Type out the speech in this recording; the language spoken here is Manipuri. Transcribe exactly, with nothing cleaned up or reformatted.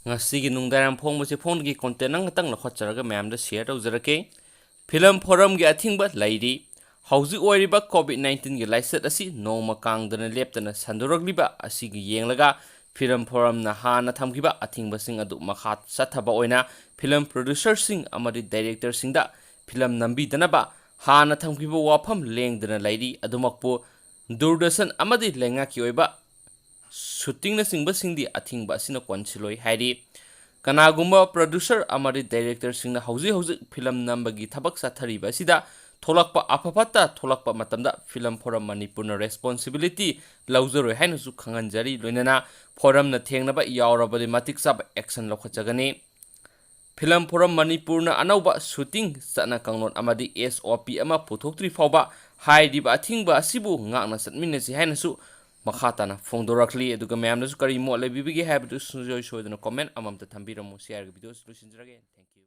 ꯉꯁꯤꯒꯤ ꯅꯨꯡꯗꯥꯡ ꯐꯣꯡꯕꯁꯦ ꯐꯣꯟꯒꯤ ꯀꯣꯟꯇꯦꯟ ꯑꯃꯈꯛꯇꯪ ꯂꯧꯈꯠꯆꯔꯒ ꯃꯌꯥꯝꯗ ꯁꯤꯌꯔ ꯇꯧꯖꯔꯛꯀꯦ꯫ ꯐꯤꯂꯝ ꯐꯣꯔꯝꯒꯤ ꯑꯊꯤꯡꯕ ꯂꯩꯔꯤ꯫ ꯍꯧꯖꯤꯛ ꯑꯣꯏꯔꯤꯕ ꯀꯣꯚꯤꯗ ꯅꯥꯏꯟꯇꯤꯟꯒꯤ ꯂꯥꯏꯆꯠ ꯑꯁꯤ ꯅꯣꯡꯃ ꯀꯥꯡꯗꯅ ꯂꯦꯞꯇꯅ ꯁꯟꯗꯣꯔꯛꯂꯤꯕ ꯑꯁꯤꯒꯤ ꯌꯦꯡꯂꯒ ꯐꯤꯂꯝ ꯐꯣꯔꯝꯅ ꯍꯥꯟꯅ ꯊꯝꯈꯤꯕ ꯑꯊꯤꯡꯕꯁꯤꯡ ꯑꯗꯨ ꯃꯈꯥ ꯆꯠꯊꯕ ꯑꯣꯏꯅ ꯐꯤꯂꯝ ꯄ꯭ꯔꯣꯗ꯭ꯌꯨꯁꯔꯁꯤꯡ ꯑꯃꯗꯤ ꯗꯥꯏꯔꯦꯛꯇꯔꯁꯤꯡꯗ ꯐꯤꯂꯝ ꯅꯝꯕꯤꯗꯅꯕ ꯍꯥꯟꯅ ꯊꯝꯈꯤꯕ ꯋꯥꯐꯝ ꯂꯦꯡꯗꯅ ꯂꯩꯔꯤ꯫ ꯑꯗꯨꯃꯛꯄꯨ ꯗꯨꯔꯗꯔꯁꯟ ꯑꯃꯗꯤ ꯂꯩꯉꯥꯛꯀꯤ ꯑꯣꯏꯕ ꯁꯨꯇꯤꯡꯅꯆꯤꯡꯕꯁꯤꯡꯗꯤ ꯑꯊꯤꯡꯕ ꯑꯁꯤꯅ ꯀꯣꯟꯁꯤꯜꯂꯣꯏ ꯍꯥꯏꯔꯤ꯫ ꯀꯅꯥꯒꯨꯝꯕ ꯄ꯭ꯔꯣꯗ꯭ꯌꯨꯁꯔ ꯑꯃꯗꯤ ꯗꯥꯏꯔꯦꯛꯇꯔꯁꯤꯡꯅ ꯍꯧꯖꯤꯛ ꯍꯧꯖꯤꯛ ꯐꯤꯂꯝ ꯅꯝꯕꯒꯤ ꯊꯕꯛ ꯆꯠꯊꯔꯤꯕ ꯑꯁꯤꯗ ꯊꯣꯛꯂꯛꯄ ꯑꯐ ꯐꯠꯇ ꯊꯣꯛꯂꯛꯄ ꯃꯇꯝꯗ ꯐꯤꯂꯝ ꯐꯣꯔꯝ ꯃꯅꯤꯄꯨꯔꯅ ꯔꯦꯁꯄꯣꯟꯁꯤꯕꯤꯂꯤꯇꯤ ꯂꯧꯖꯔꯣꯏ ꯍꯥꯏꯅꯁꯨ ꯈꯪꯍꯟꯖꯔꯤ꯫ ꯂꯣꯏꯅꯅ ꯐꯣꯔꯝꯅ ꯊꯦꯡꯅꯕ ꯌꯥꯎꯔꯕꯗꯤ ꯃꯇꯤꯛ ꯆꯥꯕ ꯑꯦꯛꯁꯟ ꯂꯧꯈꯠꯆꯒꯅꯤ꯫ ꯐꯤꯂꯝ ꯐꯣꯔꯝ ꯃꯅꯤꯄꯨꯔꯅ ꯑꯅꯧꯕ ꯁꯨꯇꯤꯡ ꯆꯠꯅ ꯀꯥꯡꯂꯣꯟ ꯑꯃꯗꯤ ꯑꯦꯁ ꯑꯣ ꯄꯤ ꯑꯃ ꯄꯨꯊꯣꯛꯇ꯭ꯔꯤ ꯐꯥꯎꯕ ꯍꯥꯏꯔꯤꯕ ꯑꯊꯤꯡꯕ ꯑꯁꯤꯕꯨ ꯉꯥꯛꯅ ꯆꯠꯃꯤꯟꯅꯁꯤ ꯍꯥꯏꯅꯁꯨ ꯃꯈꯥ ꯇꯥꯅ ꯐꯣꯡꯗꯣꯔꯛꯂꯤ꯫ ꯑꯗꯨꯒ ꯃꯌꯥꯝꯅꯁꯨ ꯀꯔꯤ ꯃꯣꯠ ꯂꯩꯕꯤꯕꯒꯦ ꯍꯥꯏꯕꯗꯨ ꯁꯨꯡꯁꯣꯏ ꯁꯣꯏꯗꯅ ꯀꯣꯃꯦꯟ ꯑꯃꯃꯝꯇ ꯊꯝꯕꯤꯔꯝꯃꯨ꯫ ꯁꯤ ꯍꯥꯏꯔꯒ ꯚꯤꯗꯤꯑꯣꯁꯤ ꯂꯣꯏꯁꯤꯟꯖꯔꯒꯦ꯫ Thank you꯫